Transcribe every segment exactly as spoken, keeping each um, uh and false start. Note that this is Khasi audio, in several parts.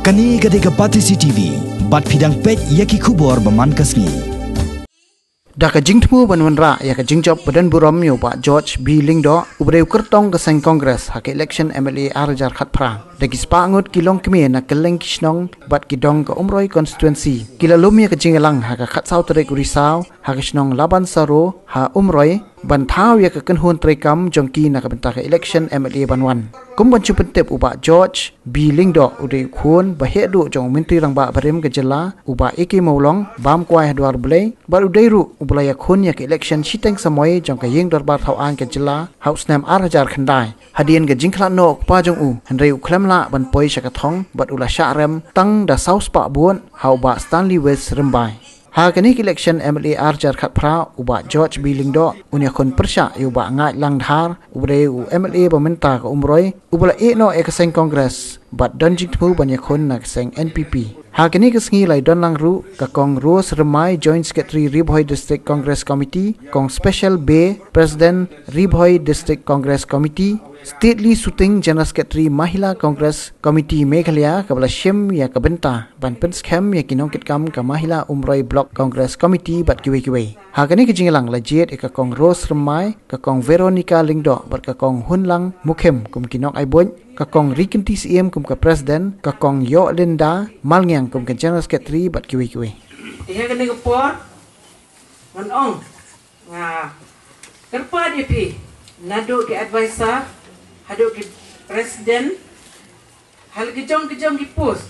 Kane ka dei ka Batesi T V, bad phi dang peit ïa ki khubor ba man ka sngi. Da ka jingthmu ban wanrah ïa ka jingjop ba don burom ïa u Bah George B Lyngdoh, uba dei u kyrtong ka seng Congress ha ka election M L A ar hajar khatphra. Da ki spah ngut ki longkmie na kylleng ki shnong bad ki dong ka Umroi constituency ki la lum ïa ka jingïalang ha ka khatsaw tarik u Risaw ha ka shnong Labansaro ha Umroi, ban thaw ïa ka kynhun treikam jong ki na ka bynta ka election M L A ban wan. Kum ban shu pyntip, u Bah George B Lyngdoh u dei u khun ba heh duh jong u Myntri Rangbah barim ka jylla, u Bah A K Mawlong, bam kwai ha Dwar Blei, bad u dei ruh uba la ïakhun ïa ka election shiteng samoi jong ka Ïing Dorbar Thaw Aiñ ka jylla ha u snem ar hajar khyndai. Hadien ka jingkhlad noh u kpa jong u, hynrei u khlem lah ban poi sha ka thong bad u la shah rem tang da saw spah vote ha u Bah Stanley West Rymbai. Ha kane ka election M L A ar hajar khatphra, u Bah George B Lyngdoh un ïakhun pyrshah ïa u Bah Ngaitlang Dhar, uba dei u M L A ba mynta ka Umroi, uba la ïeh noh ïa ka seng Congress bad don jingthmu ban ïakhun na ka seng N P P. Ha kane ka sngi la ïadon lang ruh ka Kong Rose Rymbai, Joint Secretary Ri Bhoi District Congress Committee, Kong Special Bey, President Ri Bhoi District Congress Committee, Stately Suting, General Secretary Mahila Congress Committee Meghalaya, kaba la shim ïa ka bynta ban pynskhem ïa ki nongkitkam ka Mahila Umroi Block Congress Committee bad kiwei kiwei. Ha kane ka jingïalang la jied ïa ka Kong Rose Rymbai, ka Kong Veronica Lyngdoh bad ka Kong Hunlang Mukhim kum ki nongaibuit, ka Kong Rikynti Syiem kum ka President, ka Kong Ïohlinda Malngiang kum ka General Secretary bad kiwei kiwei. Te ha kane ka por ngan ong, nga kyrpad ïa phi, naduh ki advisor haduh ki president, ha la ki jong ki jong ki post,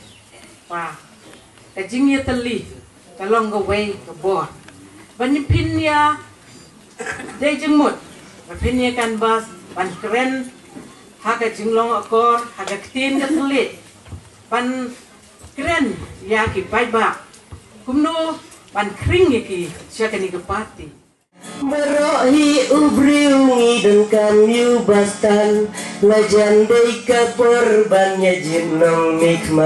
ba ka jingïatylli ka long kawei ka bor. Ban ïa phin ïa dei jingmut, ban phin ïa canvass, ban kren ha ka jinglong akor, ha ka ktien ka thylliej, ban kren ïa ki paidbah kumno ban khring ïa ki sha kane ka party. Baroh hi u briew ngi donkam ïa u Bah Stan, la jan dei ka por ban ïa jied nongmihkhmat.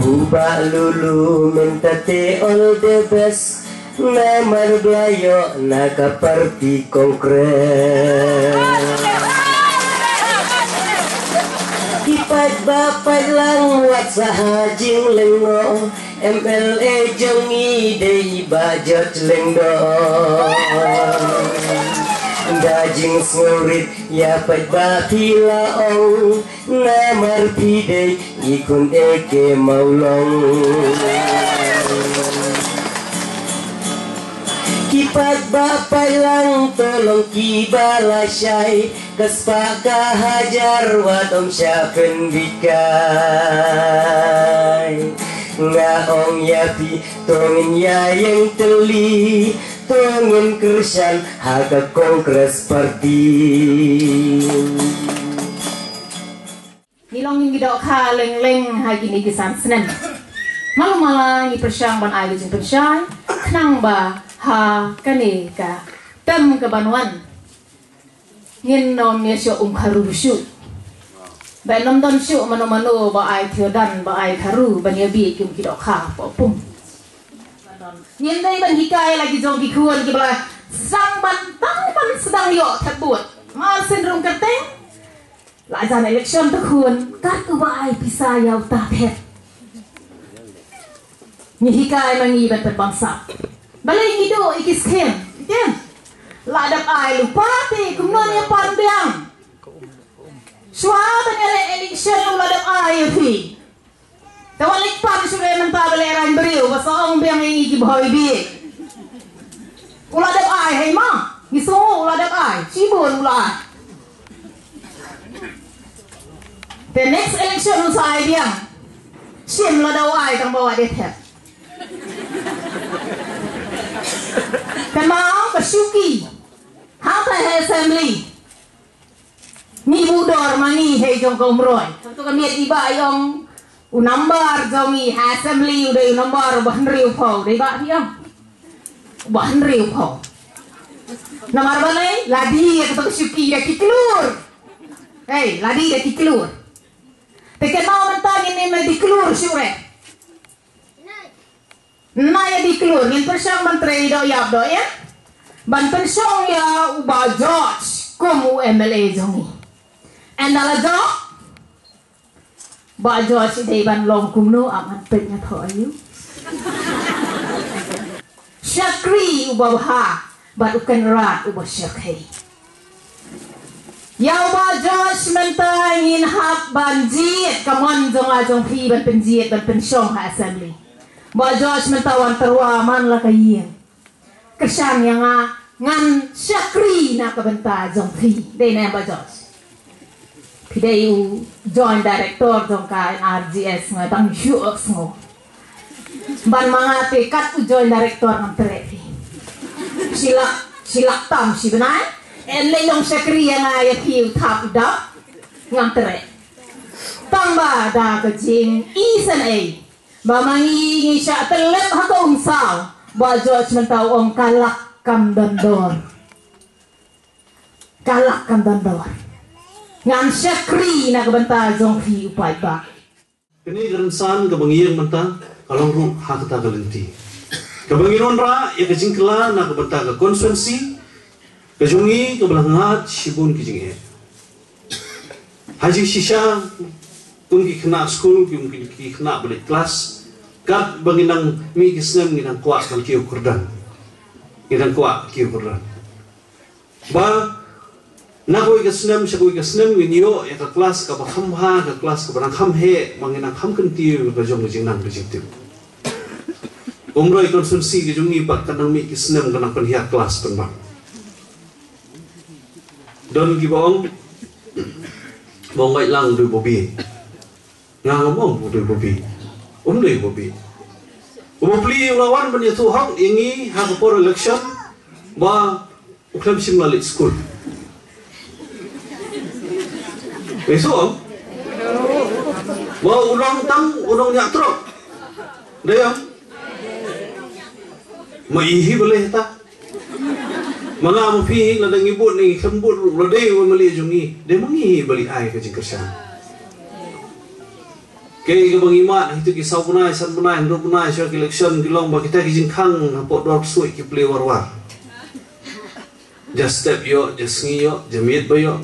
U Bah Lulu mynta te all the best, namar ba la ïoh na ka party Congress. Ki paidbah paidlang wat sa ha jinglyngngoh, M L A jong ngi dei Bah George Lyngdoh. Da jingsngewrit ïa paidbah phi la ong, namar phi dei i khun A K Mawlong. Ki paidbah paidlang to long kiba lashai, ka spah ka hajar wat ym shah pynbit kai. Nga ong ïa phi, to ngin ïa ïeng tylli, to ngin kyrshan ha ka Congress Party. Ngi long ngi dohkha leng leng ha kine ki san snem. Malu mala ngi pyrshang ban ai ka jingpynshai, khnang ba ha kane ka term ka ban wan ngin nym ïa shu um kharu shuh. Ba nym don shuh mano mano ba ai thiodan ba ai kharu ban ïa bit kum ki dohkha hapoh pung. Ngim dei ban hikai la ki jong ki khun kiba la sdang ban tang ban sdang ïoh thep vote. Mar syn rung kyrteng. La jan election te khun, katto ba ai pisa ïa uta thep. Ngi hikai ma ngi ban pynbangsap. Balei ngi duh ïa ki skim, ïa ki. La dep ai lypa te kumno ïa pan biang. Shuwa ban ïaleh election u la dep ai ïa phi. Te wat leit pan shuh re mynta ba lehrain briew ba sa ong biang ïa ngi ki bhoi bieit. U la dep ai hei ma. Ngi sngew u la dep ai. Shibun u la ai. Te next election u sa ai biang. Shim lada u ai tang ba wat dei thep. Te ma ong ka shuki. Hangta ha assembly. Ngi budor ma ngi hei jong ka Umroi. Tang tu ka miet i Bah i ong u nambar jong ngi ha assembly u dei u nambar uba hynriewphew, dei Bah i ong. Uba hynriewphew. Namar balei, lada ïa kata ka shuki da ki klur. Hei, lada ïa ki klur. Te kynmaw mynta ngin ym dei klur shuh re. Nai ïa dei klur, ngin pyrshang ban trei doh ïap doh ïa. Ban pynshong ïa u Bah George kum u M L A jong ngi. Ynda la jong, Bah George dei ban long kumno, ap ngan peit nga thoh aïu. Shakri uba bha bad u kynrad uba shyrkhei. Ïa u Bah George mynta ngin hap ban jied, ka mon jong nga jong phi ban pynjied ban pynshong ha assembly. Bah George mynta wan tyrwa man la ka ïing. Kyrshan ïa nga, ngan shakri na ka bynta jong phi. Dei ne Bah George? Phi dei u Joint Director jong ka N R G S, nga dang shu sngew. Ban ma nga te kat u Joint Director ngam treh phi. Shi lak, shi lak tam shi bnai. Yn leit long shakri ïa nga ïa phi u thap u dap. Ngam treh. Tang ba da ka jingisynei ba ma ngi ngi shah tyllep ha ka umsaw, Bah George mynta u ong ka lak kam don dor. Ka lak kam don dor. Ngan shakri na ka bynta jong phi u paidbah. Kane ka rynsan kaba ngi ïeng mynta ka long ruh ha kata ka lynti kaba ngi wanrah ïa ka jingkylla na ka bynta ka constituency ka jong ngi kaba la ngat shibun ki jingeh. Ha jingshisha, kum ki khynnah skul, kum ki, ki khynnah ba leit klas, katba ngi nang mih ki snem ngi nang kwah ban kiew kyrdan. Ngi nang kwah kiew kyrdan. Ba na kawei ka snem sha kawei ka snem ngin ïoh ïa ka klas kaba kham bha, ka klas kaba nang kham heh, ba ngin nang kham kyntiew ïa ka jong ka jingnang ka jingtip. Umroi constituency ka jong ngi pat ka nang mih ki snem ka nang pynhiar klas pynban. Don kiba ong ba ong Baitlang u dei u babe. Nga ngam ong u dei u babe. Um dei u babe. U bapli u la wan ban ïathuh hok ïa ngi ha ka por election ba u khlem shym la leit skul. Ïathuh ong ba u long tang u nongñiah trok. Dei ong ma i hi balei ta. Ma nga ma phi hi, lada ngi bud ne ngi khlem bud ruh, la dei u MLA jong ngi, dei ma ngi hi ba leit ai ka jingkyrshan. Kaei kaba ngi mad ha kito ki saw bnai, san bnai, hynriew bnai sha ki election ki long ba kita ki jingkhang hapoh dor ksuid ki plie war war. Ja step ïoh, ja sngi ïoh, ja miet ba ïoh.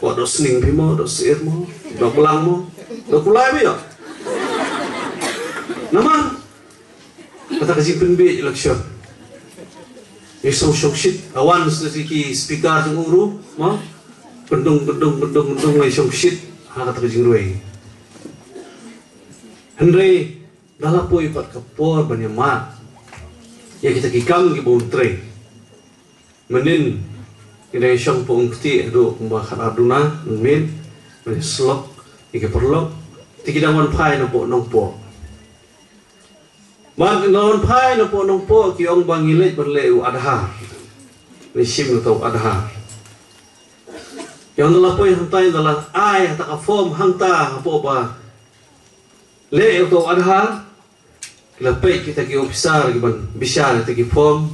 Wat doh sning phi mo, doh sir mo, doh blang mo, doh kulai ba ïoh. Namar kata ka jingpynbieit election. Ngi sngewsih shit, a wan sa ki speaker jong u ruh, ma? Pyndung, pyndung, pyndung, pyndung, ngi sngewsih shit ha kata ka jingrwai. Hynrei da la poi pat ka por ban ïamad ïa kita ki kam kiba un trei. Mynnin ngi dang shong pong kti haduh kumba khatar duna mynmiet, ban slok ïa ki paralok, te ki dang wan phai na poh Nongpoh. Bad ngi wan phai na poh Nongpoh, ki ong ba ngi leit ban leh u Aadhaar. Ngi shim uta u Aadhaar. Ki ong da la poi hangta, da la ai hata ka form hangta hapoh ba leh uta u Aadhaar. La peit kita ki officer ki ban bishar ïa kita ki form.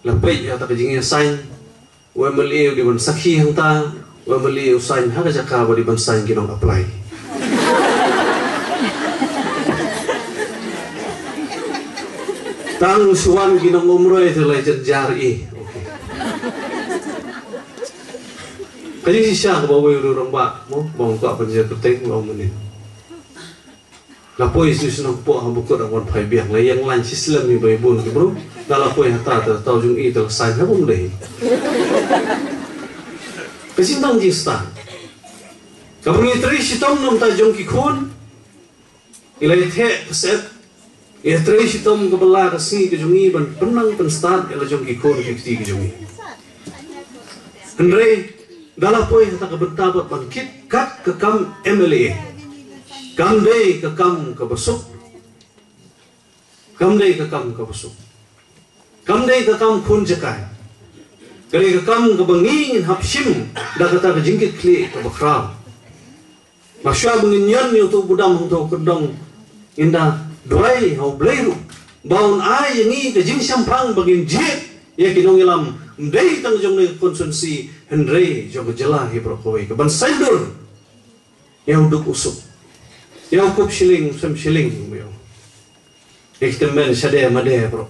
La peit ïa kata ka jingïasain. U MLA u dei ban sakhi hangta, u MLA u sain ha ka jaka ba dei ban sain ki nong apply. Tang shu wan ki nong Umroi te la jynjar i. Okay. Ka jingshisha kaba wei u rangbah mo, ba ong ka ban jia kyrteng, ba ong mynnin. La poi sha Nongpoh ha ba kut, wan phai biang, la ïeng lain shislem hi ba i bun ki briew. Da la poi hata, ta tau jong i, ta la sain ha bym dei. Ka jingdang jingstad kaba ngi trei shitom na bynta jong ki khun. Ngi la ïa theh ka set, ïa trei shitom kaba la ka sngi ka jong ngi ban pynnang pynstad ïa la jong ki khun ki kti ki jong ngi. Hynrei da la poi hata ka bynta bad ban kit kat ka kam MLA. Kam dei ka kam kaba suk. Kam dei ka kam kaba suk. Kam dei ka kam khun jakai. Ka dei ka kam kaba ngi ngin hap shim da kata ka jingkit khlieh kaba khraw. Ba shuwa ba ngin ñion ïa uto u budam hangto u kyndong, ngin da duwai ha U Blei ruh ba un ai ïa ngi ka jingshemphang ba ngin jied ïa ki nongïalam, ym dei tang jong ngi ka constituency, hynrei jong ka jylla hi baroh kawei, ka ban saiñdur ïa u duk u suk, ïa u kup shilling u sem shilling, ïa ki tymmen shade made baroh.